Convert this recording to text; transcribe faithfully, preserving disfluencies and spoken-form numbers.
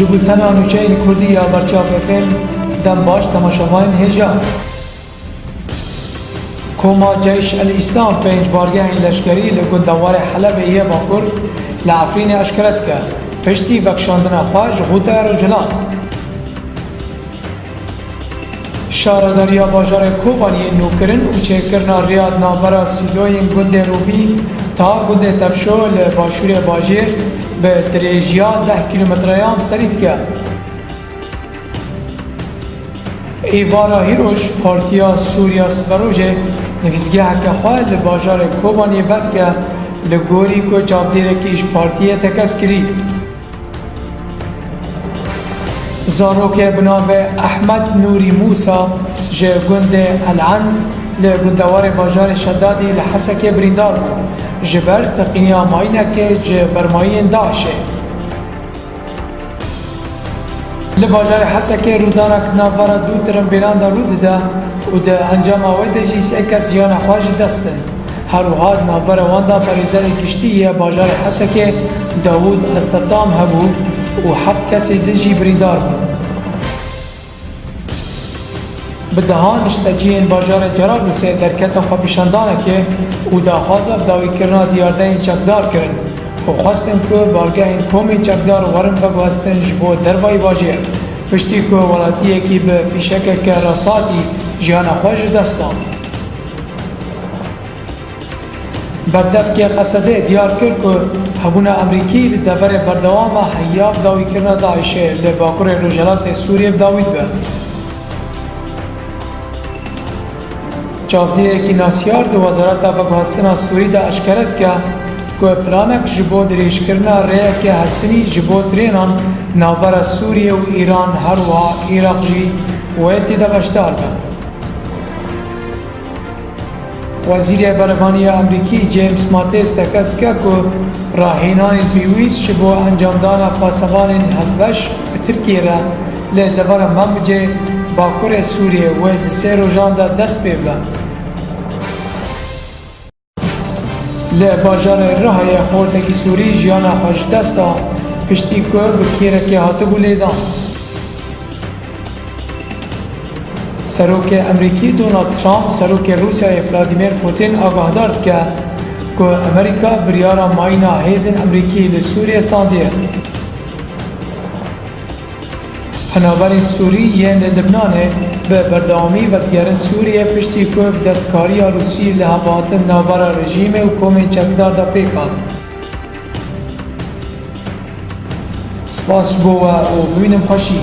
Bultena nûçeyên Kurdî ya Berçav F M, dem baş temaşevanên hêja. Koma Ceyş el Îslam pênc bargehên leşkerî li gundewarê Helebê yê Bakur li Efrînê eşkere dike, piştî vekişandina xwe ji Xûtaya Rojhilat. Şaredariya bajarê Kobaniyê nûkirin û çêkirina rêya di navbera sîloyên gundê Rovî ta gundê Tevşo li başûrê bajêr bi dirêjiya deh kîlometreyan serî dike. Êvara hîroj Partiya Sûriya Siberojê nivîsgeheke xwe li bajarê Kobaniyê vedike, li gorî ku çavdêrekî ji partiyê tekez kirî. Zarokê bi navê Ehmed Nûrî Mûsa ji gundê El Enz li gundewarê bajarê Şedadî li Hesekê birîndar bû, ji ber teqîniya mayînekê ji bermayiyên DAIŞê. Li bajarê Hesekê rûdanek di navbera du tirimbêlan de rû dide û di encama wê de jî sê kes jiyana xwe ji dest din. Her wiha di navbera wan de parêzerê giştî yê bajarê Hesekê Dawûd El Settam hebû û heft kesê din jî birîndar bûn. Bi dehan nişteciyên bajarê Cerablusê derkete xwepêşandanekê û daxwaza bi dawîkirina diyardeyên çekdar kirin û xwestin ku bargehên komên çekdar werin veguhestin ji bo dervayî bajêr, piştî ku welatiyekî bi fîşekeke rasthatî jiyana xwe ji dest da. Berdevkê Qesedê diyar kir ku hebûna Amerîkî li deverê berdewam e heya bi dawîkirina DAIŞê li bakurê rojhilatê Sûriyê bi dawî dibe. Çavdêrekî nasyar di Wezareta Veguhestina Sûrî de eşkere dike ku planek ji bo dirêjkirina rêyeke hesinî ji bo trênan navbera Sûriyê û Îran, her wiha Iraq jî wê tê de beşdar be. Wezîrê Berevanî ya Amerîkî James Mattis tekez dike ku rahênanên pêwîst ji bo encamdana pasevanên hevbeş bi Tirkiyê re li devera Manbicê, bakurê Sûriyê, wê di sê rojan de dest pê bibe. Li bajarê Rihayê xortekî Sûrî jiyana xwe ji dest da, piştî ku bi kêrekê hatibû lêdan. Serokê Amerîkî Donald Trump, Serokê Rûsyayê Vladimir Putin agahdar dike ku Amerîka biryara mayîna hêzên Amerîkî li Sûriyê standiye. Penaberên Sûrî yên li Libnanê bi berdewamî vedigerin Sûriyê, piştî ku bi destkariya Rûsî lihevhatin navbera rejîmê û komên çekdar de pêk hat. Spas ji bo we û bimînin xweşî.